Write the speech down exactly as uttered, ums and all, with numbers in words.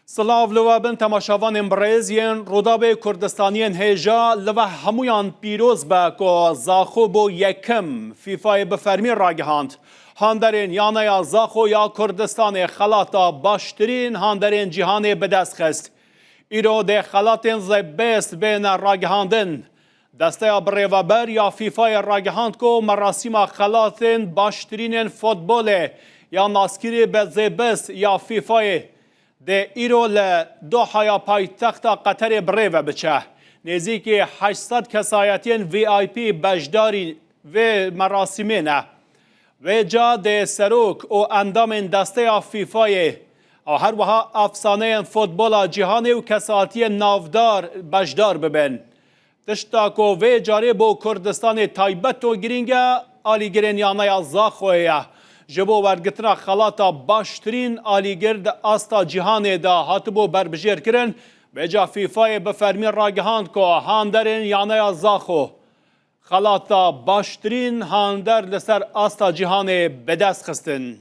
Silav li we bin temaşevanên birêz yên Rûdawê Kurdistaniyên hêja, li we hemûyan pîroz be ku Zaxo bû yekim FIFAyê bi fermî ragihand. Handerên yaneya Zaxo ya Kurdistanê xelata baştirîn handerên cîhanê bi dest xist. Îro dê xelatên zêbêst bêne ragihandin. Desteya birêveber ya FIFAyê ragihand ku merasîma xelatên baştirînên futbolê ya naskirî be zêbêst ya FIFAyê dê îro li Dohaya paytexta Qeterê bi rê ve biçe. Nêzîkî heşt sed kesayetiyên V I P beşdarî vê merasîmê ne. Vê ca dê serok û endamên desteya FIFAyê û her wiha efsaneyên futbola cîhanê û kesatiyên navdar beşdar bibin. Tişta ku vê carê bo Kurdistanê taybet û girîng e, alîgirên yaneya Zaxoyê ye. Ji bo wergirtina xelata baştirîn alîgir di asta cîhanê de hatibû berbijêrkirin, vêca FIFAyê bi fermî ragihand ku handerên yaneya Zaxo xelata baştirîn hander li ser asta cîhanê bi dest xistin.